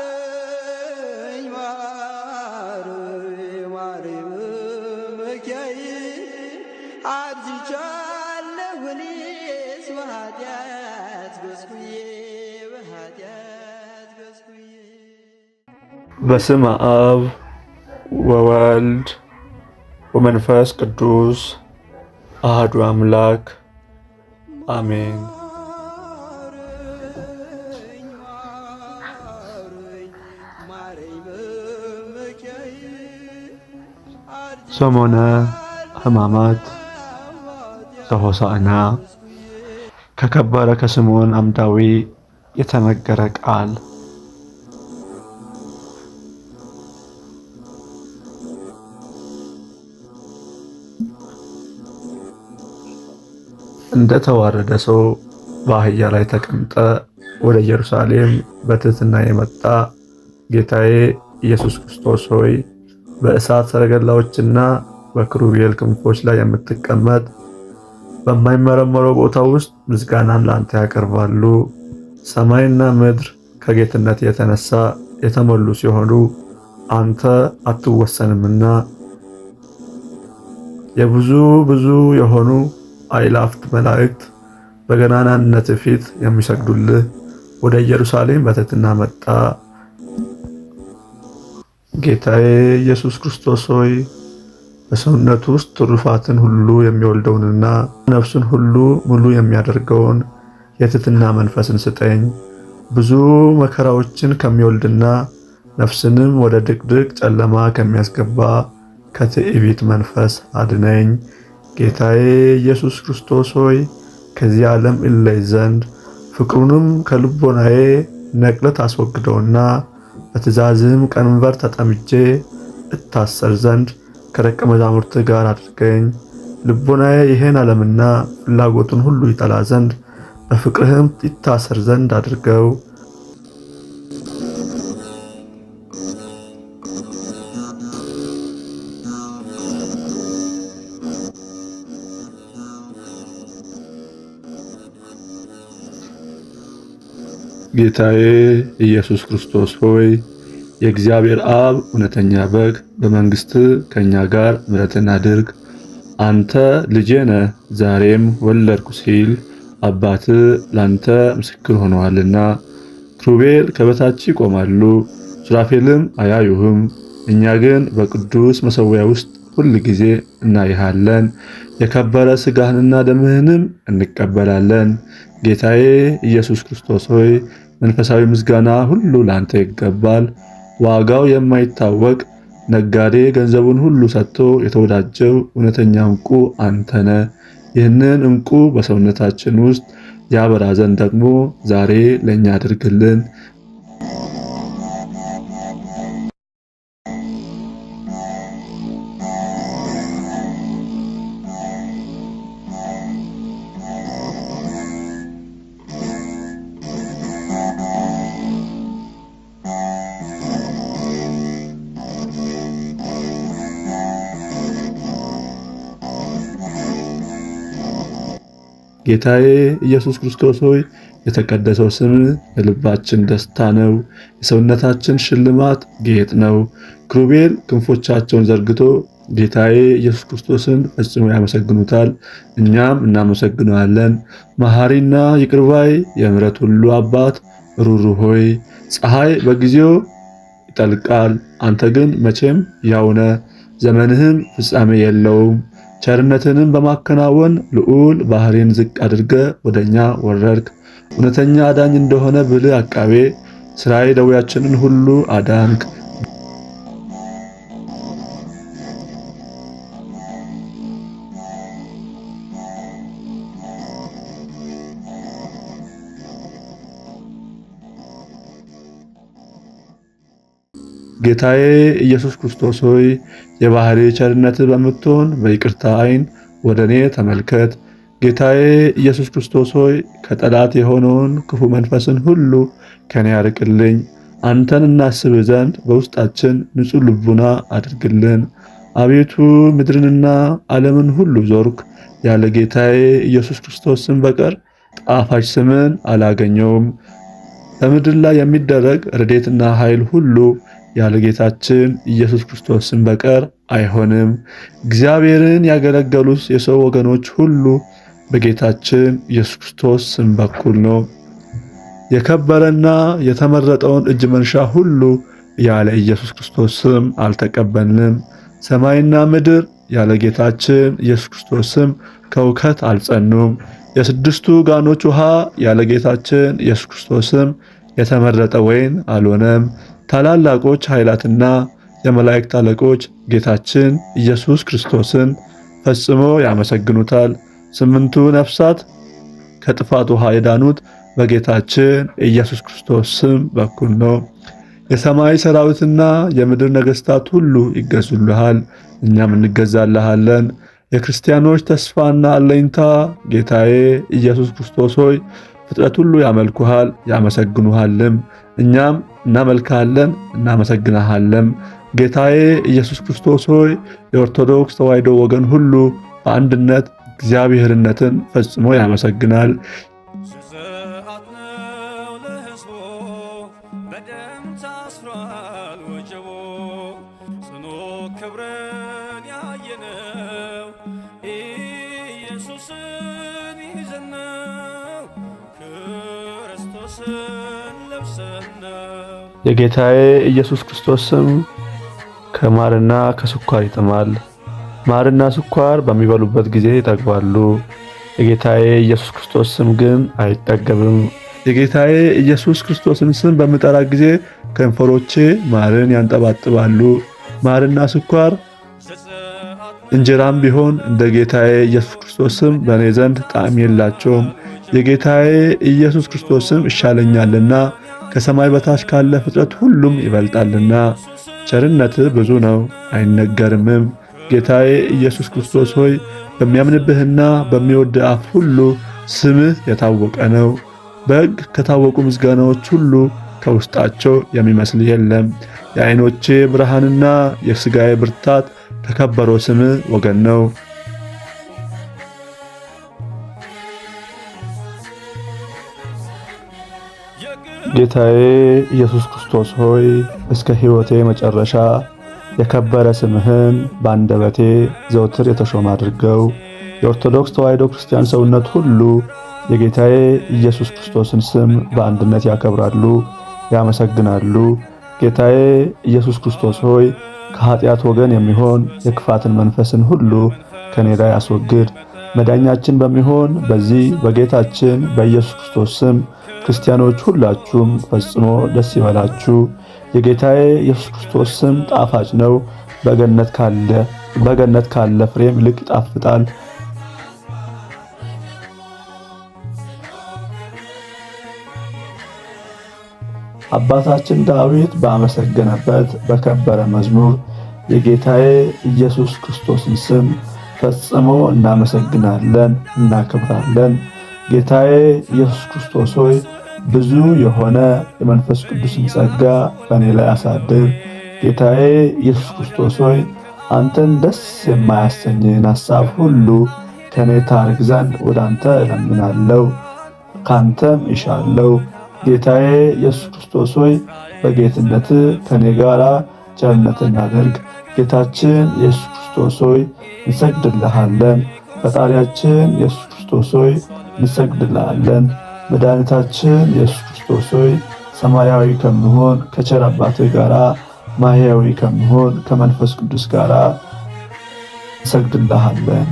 ማረኝ ማረኝ ማረኝ በሚካኤል አርጅቻለሁ እኔስ በኃጢአት ጎስቁዬ በኃጢአት ጎስቁዬ። በስመ አብ ወወልድ ወመንፈስ ቅዱስ አህዱ አምላክ አሜን። ማረኝ ማረኝ ማረኝ በሚካኤል ሰሞነ ሕማማት ዘሆሳዕና ከከበረ ከስምዖን አምዳዊ የተነገረ ቃል። እንደ ተዋረደ ሰው በአህያ ላይ ተቀምጠ ወደ ኢየሩሳሌም በትሕትና የመጣ ጌታዬ ኢየሱስ ክርስቶስ ሆይ፣ በእሳት ሰረገላዎችና በክሩቤል ክንፎች ላይ የምትቀመጥ፣ በማይመረመረው ቦታ ውስጥ ምስጋናን ለአንተ ያቀርባሉ። ሰማይና ምድር ከጌትነት የተነሳ የተሞሉ ሲሆኑ አንተ አትወሰንምና፣ የብዙ ብዙ የሆኑ አእላፍት መላእክት በገናናነት ፊት የሚሰግዱልህ ወደ ኢየሩሳሌም በትሕትና መጣ። ጌታዬ ኢየሱስ ክርስቶስ ሆይ፣ በሰውነቱ ውስጥ ትሩፋትን ሁሉ የሚወልደውንና ነፍሱን ሁሉ ሙሉ የሚያደርገውን የትሕትና መንፈስን ስጠኝ። ብዙ መከራዎችን ከሚወልድና ነፍስንም ወደ ድቅድቅ ጨለማ ከሚያስገባ ከትዕቢት መንፈስ አድነኝ። ጌታዬ ኢየሱስ ክርስቶስ ሆይ፣ ከዚህ ዓለም እለይ ዘንድ ፍቅሩንም ከልቦናዬ ነቅለህ ታስወግደውና በትእዛዝህም ቀንበር ተጠምጄ እታሰር ዘንድ ከደቀ መዛሙርት ጋር አድርገኝ። ልቦናዬ ይሄን ዓለምና ፍላጎቱን ሁሉ ይጠላ ዘንድ በፍቅርህም ይታሰር ዘንድ አድርገው። ጌታዬ ኢየሱስ ክርስቶስ ሆይ፣ የእግዚአብሔር አብ እውነተኛ በግ፣ በመንግሥት ከኛ ጋር ምሕረትን አድርግ። አንተ ልጄ ነህ ዛሬም ወለድኩ ሲል አባት ላንተ ምስክር ሆነዋልና። ክሩቤል ከበታች ይቆማሉ፣ ሱራፌልም አያዩህም። እኛ ግን በቅዱስ መሠዊያ ውስጥ ሁል ጊዜ እናይሃለን። የከበረ ሥጋህንና ደምህንም እንቀበላለን። ጌታዬ ኢየሱስ ክርስቶስ ሆይ፣ መንፈሳዊ ምስጋና ሁሉ ላንተ ይገባል። ዋጋው የማይታወቅ ነጋዴ ገንዘቡን ሁሉ ሰጥቶ የተወዳጀው እውነተኛ ዕንቁ አንተ ነህ። ይህንን ዕንቁ በሰውነታችን ውስጥ ያበራ ዘንድ ደግሞ ዛሬ ለእኛ አድርግልን። ጌታዬ ኢየሱስ ክርስቶስ ሆይ፣ የተቀደሰው ስም የልባችን ደስታ ነው፣ የሰውነታችን ሽልማት ጌጥ ነው። ክሩቤል ክንፎቻቸውን ዘርግቶ ጌታዬ ኢየሱስ ክርስቶስን ፈጽሞ ያመሰግኑታል፣ እኛም እናመሰግነዋለን። መሐሪና ይቅርባይ የምሕረት ሁሉ አባት ሩሩ ሆይ፣ ፀሐይ በጊዜው ይጠልቃል፣ አንተ ግን መቼም ያው ነህ፣ ዘመንህም ፍጻሜ የለውም። ቸርነትንም በማከናወን ልዑል ባህሪን ዝቅ አድርገ ወደኛ ወረድክ። እውነተኛ አዳኝ እንደሆነ ብልህ አቃቤ ሥራዬ ደዌያችንን ሁሉ አዳንክ። ጌታዬ ኢየሱስ ክርስቶስ ሆይ፣ የባህሪ ቸርነት በምትሆን በይቅርታ ዓይን ወደ እኔ ተመልከት። ጌታዬ ኢየሱስ ክርስቶስ ሆይ፣ ከጠላት የሆነውን ክፉ መንፈስን ሁሉ ከኔ ያርቅልኝ። አንተን እናስብ ዘንድ በውስጣችን ንጹሕ ልቡና አድርግልን። አቤቱ ምድርንና ዓለምን ሁሉ ዞርክ፣ ያለ ጌታዬ ኢየሱስ ክርስቶስ ስም በቀር ጣፋጭ ስምን አላገኘውም። በምድር ላይ የሚደረግ ረድኤትና ኃይል ሁሉ ያለ ጌታችን ኢየሱስ ክርስቶስ ስም በቀር አይሆንም። እግዚአብሔርን ያገለገሉት የሰው ወገኖች ሁሉ በጌታችን ኢየሱስ ክርስቶስ ስም በኩል ነው። የከበረና የተመረጠውን እጅ መንሻ ሁሉ ያለ ኢየሱስ ክርስቶስ ስም አልተቀበልንም። ሰማይና ምድር ያለ ጌታችን ኢየሱስ ክርስቶስ ስም ከውከት አልጸኑም። የስድስቱ ጋኖች ውሃ ያለ ጌታችን ኢየሱስ ክርስቶስ ስም የተመረጠ ወይን አልሆነም። ታላላቆች ኃይላትና የመላእክት አለቆች ጌታችን ኢየሱስ ክርስቶስን ፈጽሞ ያመሰግኑታል። ስምንቱ ነፍሳት ከጥፋት ውሃ የዳኑት በጌታችን ኢየሱስ ክርስቶስ ስም በኩል ነው። የሰማይ ሰራዊትና የምድር ነገሥታት ሁሉ ይገዙልሃል፣ እኛም እንገዛልሃለን። የክርስቲያኖች ተስፋና አለኝታ ጌታዬ ኢየሱስ ክርስቶስ ሆይ ፍጥረት ሁሉ ያመልኩሃል ያመሰግኑሃልም። እኛም እናመልክሃለን እናመሰግንሃለን። ጌታዬ ኢየሱስ ክርስቶስ ሆይ የኦርቶዶክስ ተዋሕዶ ወገን ሁሉ በአንድነት እግዚአብሔርነትን ፈጽሞ ያመሰግናል። ዘጸአት ነው ለሕዝቡ በደም ታስሯል ወጀቡ ጽኑ ክብርን ያየነው ኢየሱስን ይዘነው ክርስቶስን ለብሰን ነው። የጌታዬ ኢየሱስ ክርስቶስ ስም ከማርና ከስኳር ይጥማል። ማርና ስኳር በሚበሉበት ጊዜ ይጠግባሉ። የጌታዬ ኢየሱስ ክርስቶስ ስም ግን አይጠገብም። የጌታዬ ኢየሱስ ክርስቶስን ስም በምጠራ ጊዜ ከንፈሮቼ ማርን ያንጠባጥባሉ። ማርና ስኳር እንጀራም ቢሆን እንደ ጌታዬ ኢየሱስ ክርስቶስ ስም በእኔ ዘንድ ጣዕም የላቸውም። የጌታዬ ኢየሱስ ክርስቶስ ስም ይሻለኛልና ከሰማይ በታች ካለ ፍጥረት ሁሉም ይበልጣልና። ቸርነትህ ብዙ ነው አይነገርምም። ጌታዬ ኢየሱስ ክርስቶስ ሆይ በሚያምንብህና በሚወድ አፍ ሁሉ ስምህ የታወቀ ነው። በሕግ ከታወቁ ምስጋናዎች ሁሉ ከውስጣቸው የሚመስል የለም። የዓይኖቼ ብርሃንና የሥጋዬ ብርታት ከከበረው ስምህ ወገን ነው። ጌታዬ ኢየሱስ ክርስቶስ ሆይ እስከ ሕይወቴ መጨረሻ የከበረ ስምህን በአንደበቴ ዘውትር የተሾመ አድርገው። የኦርቶዶክስ ተዋሕዶ ክርስቲያን ሰውነት ሁሉ የጌታዬ ኢየሱስ ክርስቶስን ስም በአንድነት ያከብራሉ፣ ያመሰግናሉ። ጌታዬ ኢየሱስ ክርስቶስ ሆይ ከኃጢአት ወገን የሚሆን የክፋትን መንፈስን ሁሉ ከኔ ላይ አስወግድ። መዳኛችን በሚሆን በዚህ በጌታችን በኢየሱስ ክርስቶስ ስም ክርስቲያኖች ሁላችሁም ፈጽሞ ደስ ይበላችሁ። የጌታዬ ኢየሱስ ክርስቶስ ስም ጣፋጭ ነው፣ በገነት ካለ ፍሬም ይልቅ ይጣፍጣል። አባታችን ዳዊት ባመሰገነበት በከበረ መዝሙር የጌታዬ ኢየሱስ ክርስቶስን ስም ፈጽሞ እናመሰግናለን፣ እናከብራለን። ጌታዬ ኢየሱስ ክርስቶስ ሆይ ብዙ የሆነ የመንፈስ ቅዱስን ጸጋ በእኔ ላይ አሳድር። ጌታዬ ኢየሱስ ክርስቶስ ሆይ አንተን ደስ የማያሰኝህን ሐሳብ ሁሉ ከእኔ ታርቅ ዘንድ ወደ አንተ እለምናለሁ፣ ካንተም እሻለሁ። ጌታዬ ኢየሱስ ክርስቶስ ሆይ በጌትነት ከኔ ጋር ቸርነትን አድርግ። ጌታችን ኢየሱስ ክርስቶስ ሆይ እንሰግድልሃለን። ፈጣሪያችን ኢየሱስ ክርስቶስ ሆይ እንሰግድልሃለን። መድኃኒታችን ኢየሱስ ክርስቶስ ሆይ ሰማያዊ ከሚሆን ከቸር አባትህ ጋራ ማሕያዊ ከሚሆን ከመንፈስ ቅዱስ ጋራ እንሰግድልሃለን።